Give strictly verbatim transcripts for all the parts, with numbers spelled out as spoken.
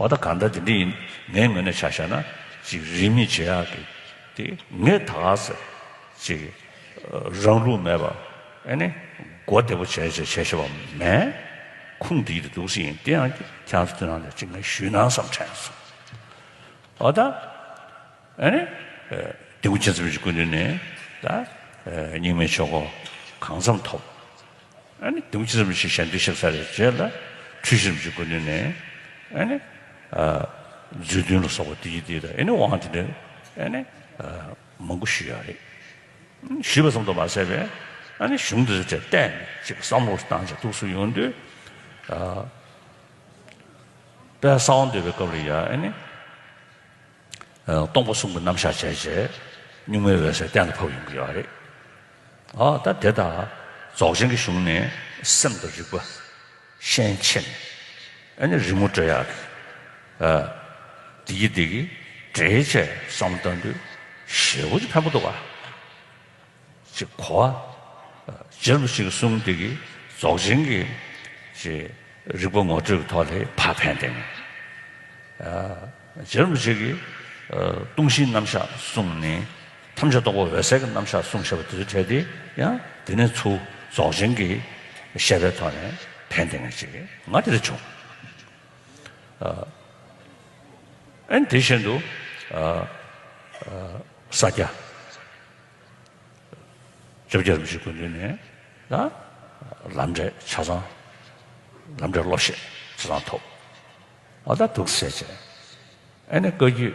འོ་ད་གང་ལྟར་དེ་འདྲ་ཡིན། ངའི་ངོས་ནས་ཆ་བཞག་ན་ཅིག་རིས་མེད་བྱེད་ཡག་གི་དེ་ངས་ད་ག་ས་ཅིག་རང་ལུགས་མེད་པ་ཨ་ནི་མགོ་བདེ་པོ་བྱས་བྱས་བྱས་བྱས་པ་མེད། ཁུངས་དེ་ཡིད་དུ་འདུག་སེ་ཡིན། དེ་ཡང་ཁྱེད་རང་ཚོ་དེ་ནང་ལ་ཅིག་ངས་ཞུས་ན་བསམ་དྲན་སོང་། འོ་ད་ཨ་ནི་དེ་ཀུན་མཁྱེན་བརྩེ་བའི་སྐུ་མདུན་ནས་ད་རྙིང་མའི་ཆོས་སྐོར་གང་འཚམ་ཐོབ། ཨ་ནི་དེ་ཀུན་མཁྱེན་བརྩེ་བའི་ཞལ་འདོན་ཞིག་ས་རེ་རྗེས་ལ་འཁྲུལ་ཞིག་སྐུ་མདུན་ནས་ཨ་ནི་རྫུས་འདོན་ལ་སོགས་པ་དེ་ཡི་དེ་དང་ཨ་ནི་དབང་དེ་འདྲ་ཨ་ནི་མང་པོ་ཞུས་ཡོད་རེད། ཞུས་པ་ཙམ་དུ་མ་ཟད་པས་ཨ་ནི་གཞུང་འདི་ཚོ་བལྟས་ནས་ཅིག་བསམ་བློ་བཏང་བྱས་འདུག་སེ་ཡོང་དུས། དཔལ་གསང་བ་འདུས་པའི་སྐབས་ལ་ཡང་ཨ་ནི། སྟོང་པ་གསུམ་གྱི་རྣམ་གཞག་བྱས་རྗེས་གཉུག་མའི་འོད་གསལ་གཏན་ལ་ཕབ་ཡོང་གི་ཡོད་རེད། ཨ་ད་དེ་དག་རྫོགས་ཆེན་གྱི་གཞུང་ནས་སེམས་དང་རིག་པ་ཤན་ཕྱེ་ནས་ཨ་ནི་རི་མོ་བྲི་ཡག་གི་དེ་གི་དེ་གི་འགྲེལ་བྱས་བསམ་བློ་བཏང་དུས་ཞེ་པོ་ཅིག་ཕན་པོ་འདུག་ག་ཅིག་གོ་བ། རྗེ་རིན་པོ་ཆེ་གི་གསུང་དེ་གིས་རྫོགས་ཆེན་གྱི་ཅིག་རིག་པ་ངོ་སྤྲོད་ཀྱི་ཐོག་ལ་ཕར་ཕན་བཏགས་ནས། རྗེ་རིན་པོ་ཆེ་གིས་ལྟུང་བཤེས་རྣམ་གཞག་གསུངས་ནས་ཐམས་ཅད་རྟོགས་པ་འོད་གསལ་གྱི་རྣམ་གཞག་གསུངས་བཞག་པ་དེ་ཚོ་གྲས་དེ་ཡང་དེ་ནས་ཚུར་རྫོགས་ཆེན་གྱི་བཤད་པའི་ཐོག་ནས་ཕན་བཏགས་ནས་ཅིག་ང་དེ་འདྲ་བྱུང་། ཨ་ནི་དེ་བཞིན་དུ་ས་སྐྱ། བཅོ་བརྒྱད་རིན་པོ་ཆེའི་སྐུ་མདུན་ནས་ད་ལམ་འབྲས་ཆ་ཚང་། ལམ་འབྲས་སློབ་བཤད་ཆ་ཚང་ཐོབ། ཨ་ད་འདུག་སེ་བྱས། ཨ་ནི་བཀའ་བརྒྱུད་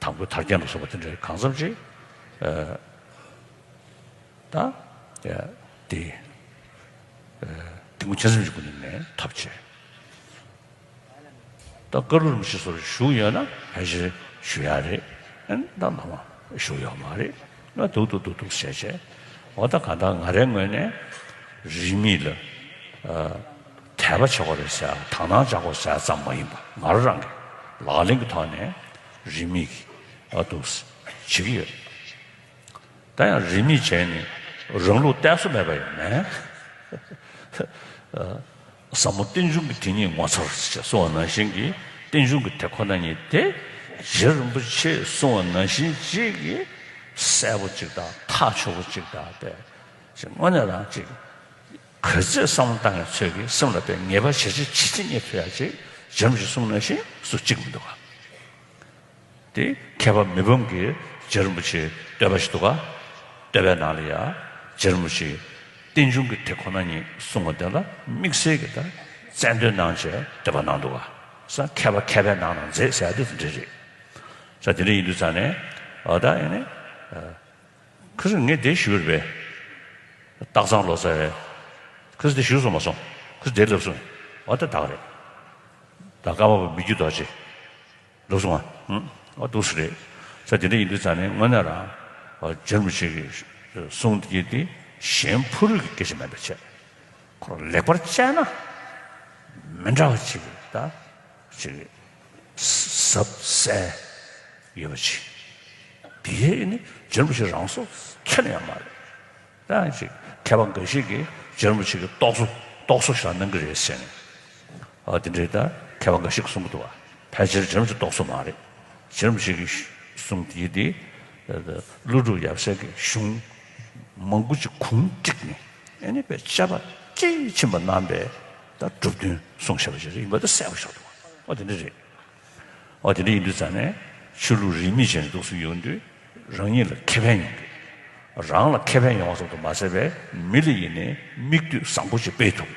དང་པོའི་དར་རྒྱས་ལ་སོགས་པ་དེ་འདྲའི་གང་འཚམ་ཅིག་ད་དེ་དེ་ཀུན་མཁྱེན་བརྩེ་བའི་སྐུ་མདུན་ནས་ཐོབ་བྱས། ད་བཀའ་བློན་རིན་པོ་ཆེ་སོགས་བཞུགས་ཡོད་ན་ཕལ་ཆེར་ཞུ་ཡག་རེད། ཨ་ནི་ད་ནང་མ་བཞུགས་ཡོད་མ་རེད། ང་འདུག་འདུག་འདུག་འདུག་བྱས་བྱས། འོ་ད་གང་ལྟར་ང་རའི་ངོས་ནས་རིས་མེད་ལ་དད་པ་བྱེད་དགོས་རེད་ཟེར་དག་སྣང་བྱ་དགོས་ཟེར་ཙམ་མ་ཡིན་པ་ང་རང་རང་གི་ལག་ལེན་གྱི་ཐོག་ནས་རིས་མེད་ཀྱི་ཨ་འདུག་བྱེད་ཀྱི་ཡོད། ད་ཡང་རིས་མེད་བྱས་ནས་རང་ལུགས་གཏད་སོ་མེད་པ་ཡང་མེད། ཟབ་མོ་རྟེན་འབྱུང་གི་དེ་ཉིད་ངོ་མཚར་ཞེས་གསུངས་པ་ནང་བཞིན་གྱི་རྟེན་འབྱུང་གི་དེ་ཁོ་ན་ཉིད་དེ་རྗེ་རིན་པོ་ཆེས་གསུངས་པ་ནང་བཞིན་ཅིག་གིས་གསལ་པོ་ཅིག་དང་ཐག་ཆོད་པོ་ཅིག་དང་དཔེ་ཅིག་དངོས་གནས་རང་ཅིག་ག་ཚོད་བསམ་བློ་བཏང་ཡང་ཚོད་ཀྱིས་སེམས་ལ་དཔེ་ངེས་པ་ཞེ་ཅིག་ཇི་སྲིད་རྙེད་ཐུབ་ཡག་ཅིག་རྗེ་རིན་པོ་ཆེས་གསུངས་ནང་བཞིན་སུ་གཅིག་མི་འདུག་ག་དེ་མཁས་པ་མི་ཕམ་གྱིས་རྗེ་རིན་པོ་ཆེའི་བསྟོད་པ་ཞིག་འདུག་ག་བསྟོད་པའི་ནང་ལ་ཡང་རྗེ་རིན་པོ་ཆེས་རྟེན་འབྱུང་གི་དེ་ཁོ་ན་ཉིད་གསུངས་པ་དེ་ལ་དམིགས་བསལ་གྱི་ད་རྩལ་འདོན་གནང་བྱས་བསྟོད་པ་གནང་འདུག་ག་ས་མཁས་པ་མཁས་པའི་ནང་ན་མཛེས་ཟེར་ཡ་དེ་དེ་འདྲ་རེད། ས་དེ་འདྲ་ཡིན་དུས་ཙང་ནས་འོ་ད་ཡིན་ནས་ཁ་སང་ངས་དེ་ཞུས་རེད་པས། སྟག་ཚང་ལོ་ཙཱ་བས་ཁ་སང་དེ་ཞུས་སོང་མ་སོང་། ཁ་སང་དེ་ལབ་སོང་། འོ་ད་ད་ག་རེད། ད་ཀརྨ་པ་མི་བསྐྱོད་རྡོ་རྗེ། ལོ་སོང་ང་། ཨ་འདུག་སེ་རེད། ས་དེ་འདྲ་ཡིན་དུས་ཙང་ནས་དངོས་གནས་རང་རྗེ་རིན་པོ་ཆེ་གི་གསུང་དེ་དེ་གཞན་ཕ་རོལ་གྱི་སྐད་ཆ་མེད་པ་བྱས། ཁོ་རང་ལེགས་པར་དཔྱད་ན་མི་འདྲ་བ་ཅིག་ད་ཅིག་ཟབ་གསལ་ཡོད་པ་ཅིག་དེ་ནི་རྗེ་རིན་པོ་ཆེ་རང་སྲོག་ཁྱེར་ཡང་མ་རེད། ད་ཅིག་མཁས་པ་འགའ་ཞིག་གིས་རྗེ་རིན་པོ་ཆེ་གི་རྟོག་བཟོ་རྟོག་བཟོ་ཞིག་གནང་གི་རེད་ཟེར་ནས། ཨ་དེ་འདྲའི་ད་མཁས་པ་འགའ་ཞིག་གསུང་གི་འདུག་བ། ཕལ་ཆེར་རྗེ་རིན་པོ་ཆེ་རྟོག་བཟོ་མ་རེད། རྗེ་རིན་པོ་ཆེ་གི་གསུང་དེ་དེ་ཀླུ་སྒྲུབ་ཡབ་སྲས་ཀྱི་གཞུང་མང་པོ་ཅིག་གུང་བསྒྲིགས་ནས་ཨ་ནི་དཔེ་དཔྱད་པ་དཔྱིས་ཕྱིན་པ་གནང་པའི་ད་གྲུབ་དོན་གསུངས་བཞག་པ་ཞིག་རེད། ཡིན་པ་དེ་གསལ་པོ་ཞིག་འདུག་བ། ཨ་དེ་འདྲ་རེད། ཨོ་དེ་འདྲ་ཡིན་དུས་ཙང་ནས་ཆོས་ལུགས་རིས་མེད་ཅན་འདུག་སེ་ཡོང་དུས་རང་ཉིད་ལ་ཁེ་ཕན་ཡོང་གི། རང་ལ་ཁེ་ཕན་ཡོང་བ་ཙམ་དུ་མ་ཟད་པའི་མི་ལ་ཡིན་ནའི་མིག་ལྟོས་བཟང་པོ་ཅིག་སྤེལ་ཐུབ།